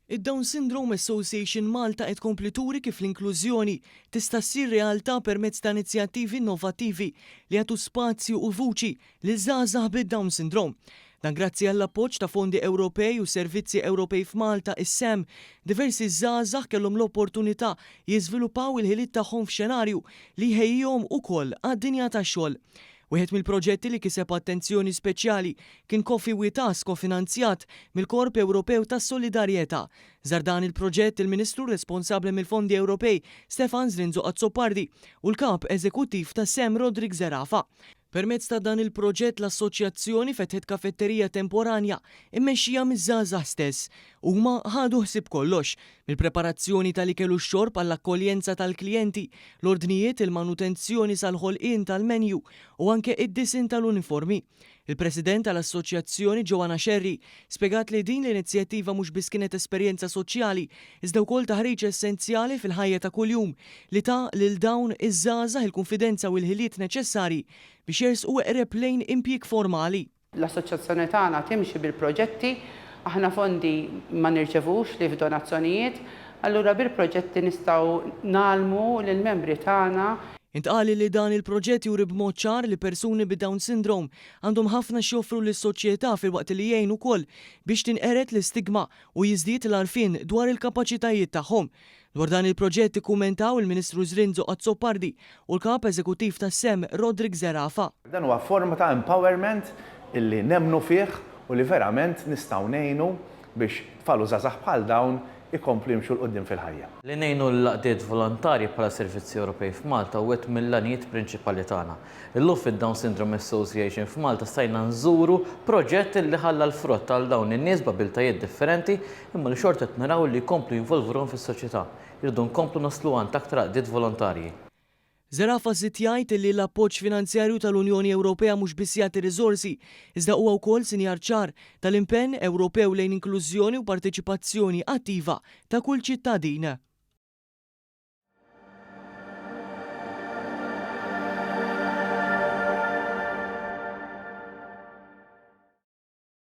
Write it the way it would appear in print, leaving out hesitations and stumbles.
Id-Down Syndrome Association Malta qed tkompli turi kif l-inklużjoni tista' ssir realtà permezz ta' inizjattivi innovattivi li jagħtu spazju u vuċi lil żgħażagħ bid-Down Syndrome. Dan grazzi għall-appoġġ ta' fondi Ewropej u Servizzi Ewropej f'Malta, is-SEM, diversi żgħażagħ kellhom l-opportunità jiżviluppaw il-ħiliet tagħhom f'xenarju li jħejjihom ukoll għad-dinja tax-xogħol. Wieħed mill-proġetti li kiseb attenzjoni speċjali kien Coffee With Us kofinanzjat mill-Korp Ewropew ta' Solidarjetà. Żar dan il-proġett il-Ministru responsabbli mill-Fondi Ewropej Stefan Zrinzo Azzopardi u l-Kap Eżekuttiv ta' sem Roderick Zerafa. Permezz ta' dan il-proġett l-assoċjazzjoni fetħet kafetterija temporanja mmexxija miż-żgħażagħ stess. Huma ħadu ħsieb kollox, mill-preparazzjoni tal-ikel u x-xorb għall-akkoljenza tal-klijenti, l-ordnijiet, il-manutenzjoni sal-ħolqien tal-menu u anke id-disinn tal-uniformi. Il-President tal-Assoċjazzjoni Joanna Scerri spjegat li din l-inizjattiva mhux biss kienet esperjenza soċjali iżda wkoll taħriġ essenzjali fil-ħajja ta' kuljum li ta lil dawn iż-żgħażagħ il-kunfidenza u l-ħiliet neċessarji biex jersqu eqreb lejn impjieg formali. L-assoċjazzjoni tagħna timxi bil-proġetti, aħna fondi ma nirċevux ħlief donazzjonijiet, allura bil-proġetti nistgħu ngħallmu lill-membri tagħna. Intqal li dan il-proġett juri b'mod ċar li persuni bid-Down Syndrome għandhom ħafna x'joffru lis-soċjetà filwaqt li jgħin ukoll biex tinqered l-istigma u jiżdied l-għarfien dwar il-kapaċitajiet tagħhom. Dwar dan il-proġett ikkummentaw il-Ministru Zrinzo Azzopardi u l-Kap Eżekuttiv tas-SEM Roderick Zerafa. Dan huwa forma ta' empowerment illi nemmnu fih u li verament nistgħu ngħinu biex tfal u żgħażagħ bħal dawn ikomplu jimxu 'l quddiem fil-ħajja. Li ngħinu lill-għaqdiet volontarji bħala Servizzi Ewropej f'Malta hu wieħed mill-għanijiet prinċipali tagħna. Illum fid-Down Syndrome Association f'Malta stajna nżuru proġett li ħalla l-frott għal dawn in-nies b'abiltajiet differenti imma li xorta qed naraw li jkomplu jinvolvu ruħhom fis-soċjetà. Irridu nkomplu naslu għand aktar għaqdiet volontarji. Zerafa żied jgħid li l-appoġġ finanzjarju tal-Unjoni Ewropea mhux biss jagħti riżorsi, iżda huwa wkoll sinjal ċar tal-impenn Ewropew lejn inklużjoni u parteċipazzjoni attiva ta' kull ċittadin.